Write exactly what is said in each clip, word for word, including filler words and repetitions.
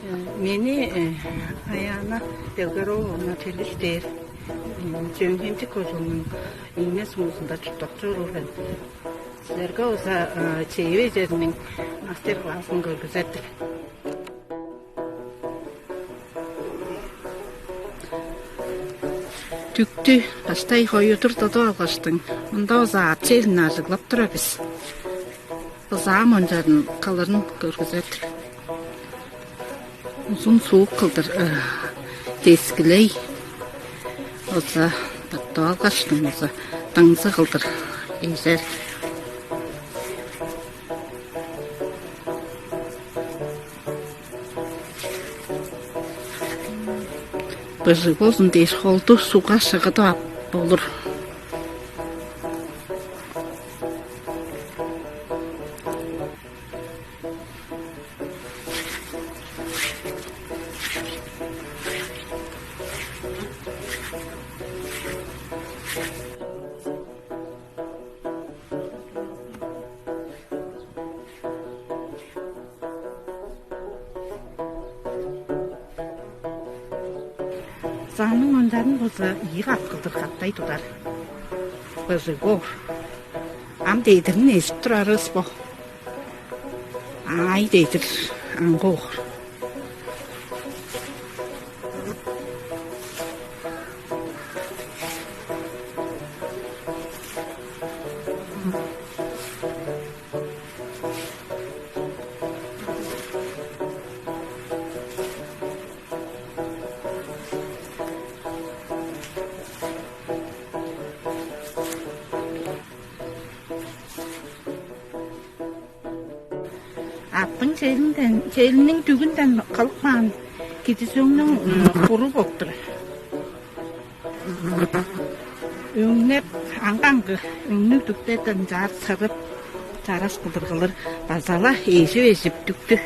Мени Аяна Делгаровна Төлүш дээр, Чөөн-Хемчик кожууннуң Ийне сумузунда чурттап чоруур мен. Силерге база чеви эжериниң мастер-классын көргүзер-дир. Дүктү баштай хоюдур тудуп алгаштың, мында база аът челин ажыглап турар бис. База ам ынчарын кылырын көргүзер-дир. Узун суук кылдыр дескилей, база тактып алгаштың, база дыңзы кылдыр эжер. Быжыг болзун дээш, холду сугга шыгыдып ап болур. Заның ондарын болза ийи кат кылдыр каттай тудар. Быжыг боор. Ам дедирин эжип турарывыс бо. Аай дедир аңгы боор. Аъттың челинден, челиниң дүгүнден кылып каан кидис өңнүң, м, куру болуп турар. Өңнеп, аңгы-аңгы өңнүг дүктерден ынчаар сырып, чараш кылдыр кылыр, база-ла эжип-эжип дүктү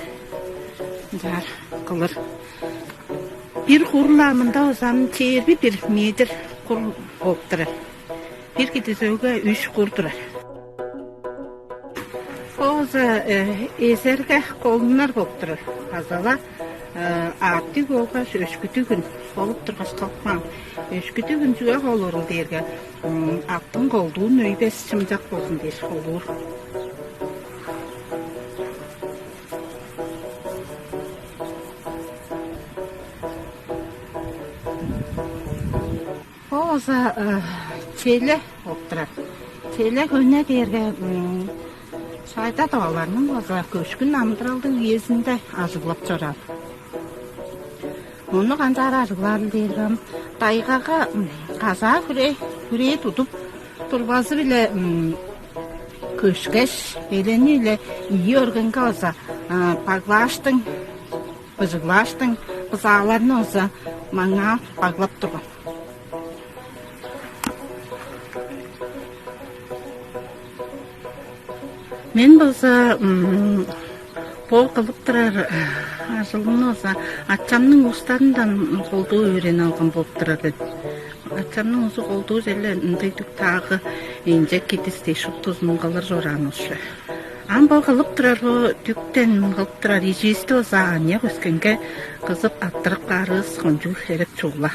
ынчаар кылыр. Бир куру-ла мында узаны чээрби бир метр кур болуп турар. Бир кидис өгге үш кур турар. Бо база эзерге колуннар болуп турар. База-ла аъттыг болгаш өшкүдүг хүн болуп тургаш кылып каан. Өшкүдүг хүн чүге колурул дээрге, аъттың колдуун өйбес, чымчак болзун дээш колуур. Бо база челе болуп турар. Челе хөне дээрге шайда тываларның база көшкүн амыдыралдыг үезинде ажыглап чораан. Ону канчаар ажыглаарыл дээрге, дайгага казаа хүрээ, хүрээ тудуп турбазы-биле көшкеш, белени-биле ийи өргенге база баглааштың, быжыглааштың, бызааларны база маңаа баглап турган. Мен болза бо кылып турар ажылымны болза ачамның уустарындан колдуу өөренип алган болуп турар мен. Ачамның узу колдуу черле ындыг дүк таагы, инчек кидис дээш шуптузун кылыр чораан ошчу. Ам бо кылып турар, бо дүктен кылып турар иживисти болза аныяк өскенге кызып арттырып каарывыс кончуг херек чугула.